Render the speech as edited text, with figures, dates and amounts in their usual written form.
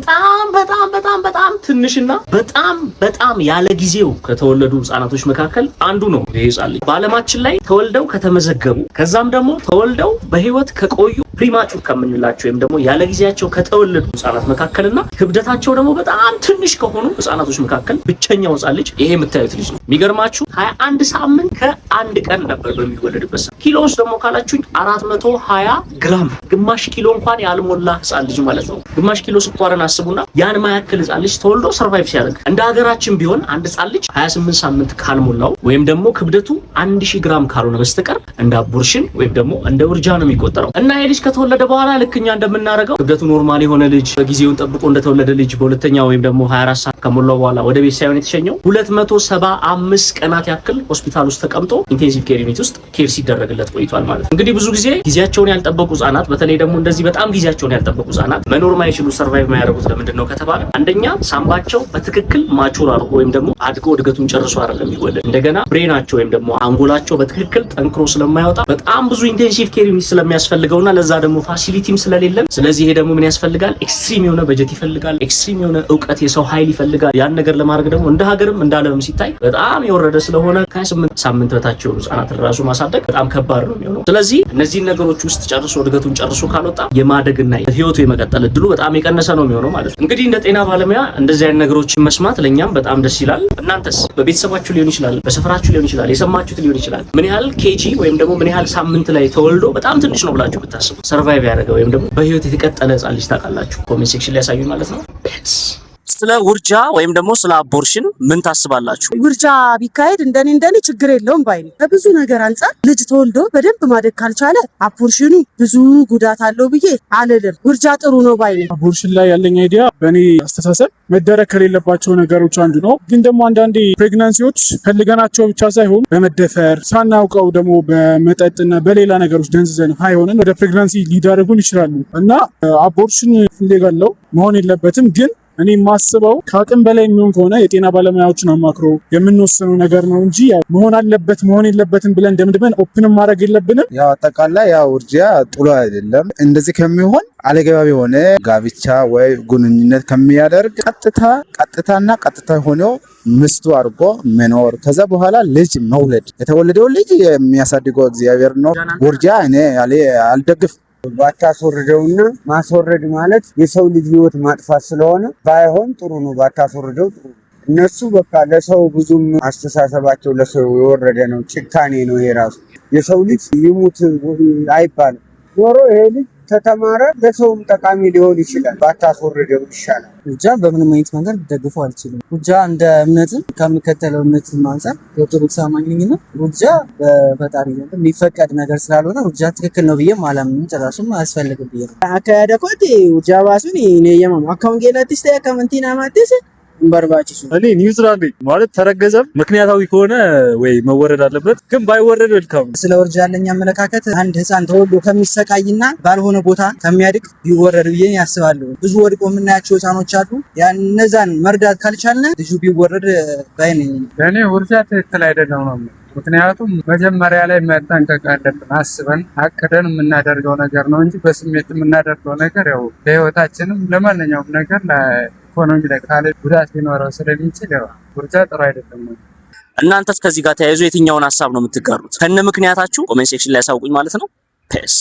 በጣም በጣም በጣም በጣም ትንሽና በጣም በጣም ያለ ጊዜው ከተወለዱ ህጻናቶች መካከል አንዱ ነው። ይህ ህጻን ልጅ በዓለማችን ላይ ተወልደው ከተመዘገቡ፣ ከዛም ደግሞ ተወልደው በህይወት ከቆዩ premature ከምንላቸው ወይም ደግሞ ያለ ጊዜያቸው ከተወለዱ ህጻናት መካከልና ክብደታቸው ደግሞ በጣም ትንሽ ከሆኑ ህጻናቶች መካከል ብቸኛው ህጻን ልጅ ይሄ የምታዩት ልጅ ነው። የሚገርማችሁ 21 ሳምንት ከአንድ ቀን ነበር በሚወለድበት ሰዓት። ኪሎ ውስጥ ደግሞ ካላችሁኝ 420 ግራም፣ ግማሽ ኪሎ እንኳን ያልሞላ ህጻን ልጅ ማለት ነው። ግማሽ ኪሎ ስኳርን አስቡና ያን ማያክል ህጻን ልጅ ተወልዶ survive ሲያደርግ፣ እንደ ሀገራችን ቢሆን አንድ ህጻን ልጅ 28 ሳምንት ካልሞላው ወይም ደግሞ ክብደቱ 1000 ግራም ካልሆነ በስተቀር እንደ abortion ወይም ደግሞ እንደ ውርጃ ነው የሚቆጠረው። እና ይሄ ልጅ ከተወለደ በኋላ ልክ እኛ እንደምናደርገው ክብደቱ normal የሆነ ልጅ፣ በጊዜውን ጠብቆ እንደተወለደ ልጅ በሁለተኛ ወይም ደግሞ 24 ሰዓት ከሞላው በኋላ ወደ ቤት ሳይሆን የተሸኘው 275 ቀናት ያክል ሆስፒታል ውስጥ ተቀምጦ intensive care unit ውስጥ care ሲደረግለት ቆይቷል ማለት ነው። እንግዲህ ብዙ ጊዜ ጊዜያቸውን ያልጠበቁ ህጻናት፣ በተለይ ደግሞ እንደዚህ በጣም ጊዜያቸውን ያልጠበቁ ህጻናት መኖር ማይችሉ፣ survive ማያደርጉት ለምንድን ነው ከተባለ አንደኛ ሳምባቸው በትክክል mature አድርጎ ወይም ደግሞ አድጎ እድገቱን ጨርሶ አይደለም የሚወለድ። እንደገና brain ኣቸው ወይም ደግሞ አንጎላቸው በትክክል ጠንክሮ ስለማይወጣ በጣም ብዙ intensive care unit ስለሚያስፈልገውና ለዛ ደግሞ facility ም ስለሌለን፣ ስለዚህ ይሄ ደግሞ ምን ያስፈልጋል? Extreme የሆነ በጀት ይፈልጋል። Extreme የሆነ እውቀት፣ የሰው ኃይል ይፈልጋል። ያን ነገር ለማድረግ ደግሞ እንደ ሀገርም እንደ ዓለምም ሲታይ በጣም የወረደ ስለሆነ ከ28 ሳምንት በታች የሆኑ ህጻናትን ራሱ ማሳደግ በጣም ከባድ ነው የሚሆነው። ስለዚህ እነዚህን ነገሮች ውስጥ ጨርሶ፣ እድገቱን ጨርሶ ካልወጣ የማደግና ህይወቱ የመቀጠል እድሉ በጣም የቀነሰ ነው የሚሆነው ማለት ነው። እንግዲህ እንደ ጤና ባለሙያ እንደዚህ አይነት ነገሮችን መስማት ለእኛም በጣም ደስ ይላል። እናንተስ በቤተሰባችሁ ሊሆን ይችላል፣ በሰፈራችሁ ሊሆን ይችላል፣ የሰማችሁት ሊሆን ይችላል። ምን ያህል kg ወይም ደግሞ ምን ያህል ሳምንት ላይ ተወልዶ በጣም ትንሽ ነው ብላችሁ ብታስቡ survive ያደረገ ወይም ደግሞ በህይወት የተቀጠለ ህጻን ልጅ ታውቃላችሁ? Comment section ላይ ያሳዩን ማለት ነው። ስለ ውርጃ ወይም ደግሞ ስለ abortion ምን ታስባላችሁ? ውርጃ ቢካሄድ እንደኔ እንደኔ ችግር የለውም ባይ ነኝ። ከብዙ ነገር አንጻር ልጅ ተወልዶ በደንብ ማደግ ካልቻለ abortion ኑ ብዙ ጉዳት አለው ብዬ አልልም። ውርጃ ጥሩ ነው ባይ ነኝ። Abortion ላይ ያለኝ idea በእኔ አስተሳሰብ መደረግ ከሌለባቸው ነገሮች አንዱ ነው። ግን ደግሞ አንዳንዴ pregnancy ዎች ፈልገናቸው ብቻ ሳይሆን በመደፈር፣ ሳናውቀው ደግሞ በመጠጥና በሌላ ነገሮች ደንዝዘን high ሆነን ወደ pregnancy ሊዳርጉን ይችላሉ እና abortion illegal ነው፣ መሆን የለበትም። ግን እኔ የማስበው ከአቅም በላይ የሚሆን ከሆነ የጤና ባለሙያዎችን አማክሮ የምንወስነው ነገር ነው እንጂ ያው መሆን አለበት መሆን የለበትም ብለን ደምድመን open ም ማድረግ የለብንም። ያው አጠቃላይ ያው ውርጃ ጥሩ አይደለም። እንደዚህ ከሚሆን አለግባብ የሆነ ጋብቻ ወይ ግንኙነት ከሚያደርግ ቀጥታ ቀጥታና ቀጥታ ሆኖ ሚስቱ አድርጎ መኖር፣ ከዛ በኋላ ልጅ መውለድ፣ የተወለደው ልጅ የሚያሳድገው እግዚአብሔር ነው። ውርጃ እኔ አልደግፍ። ባታስወርደውና ማስወረድ ማለት የሰው ልጅ ሕይወት ማጥፋት ስለሆነ ባይሆን ጥሩ ነው። ባታስወርደው ጥሩ ነው። እነሱ በቃ ለሰው ብዙም አስተሳሰባቸው ለሰው የወረደ ነው፣ ጭካኔ ነው። ይሄ ራሱ የሰው ልጅ ይሙት አይባልም። ዞሮ ይሄ ልጅ ተተማረ ለሰውም ጠቃሚ ሊሆን ይችላል። ባታስወርደው ይሻላል። ውርጃ በምንም አይነት መንገድ ደግፈው አልችልም። ውርጃ እንደ እምነትም ከምከተለው እምነትም አንጻር የኦርቶዶክስ አማኝ ነኝና ውርጃ በፈጣሪ ዘንድ የሚፈቀድ ነገር ስላልሆነ ውርጃ ትክክል ነው ብዬም አላምንም። ጭራሽም አያስፈልግም ብዬ ነው። Akka yaada kootti ውርጃ baasuun hin eeyyamamu. Akka wangeelaattis ta'e akka amantii namaattis hin barbaachisu. እኔ neutral ነኝ። ማለት ተረገዘም ምክንያታዊ ከሆነ ወይ መወረድ አለበት፣ ግን ባይወረድ መልካም ነው። ስለ ውርጃ ያለኝ አመለካከት አንድ ህፃን ተወልዶ ከሚሰቃይና ባልሆነ ቦታ ከሚያድግ ቢወረድ ብዬ ያስባለሁ። ብዙ ወድቆ የምናያቸው ህፃኖች አሉ። እነዛን መርዳት ካልቻልን ልጁ ቢወረድ ባይ ነኝ። ለእኔ ውርጃ ትክክል አይደለም ነው የምለው። ምክንያቱም መጀመሪያ ላይ መጠንቀቅ አለብን። አስበን አቅደን የምናደርገው ነገር ነው እንጂ በስሜት የምናደርገው ነገር ያው ለህይወታችንም ለማንኛውም ነገር ለኢኮኖሚ ላይ ካለ ጉዳት ሊኖረው ስለሚችል ያው ውርጃ ጥሩ አይደለም ነው። እናንተስ ከዚህ ጋር ተያይዞ የትኛውን ሀሳብ ነው የምትጋሩት? ከነ ምክንያታችሁ comment section ላይ ያሳውቁኝ ማለት ነው። Peace.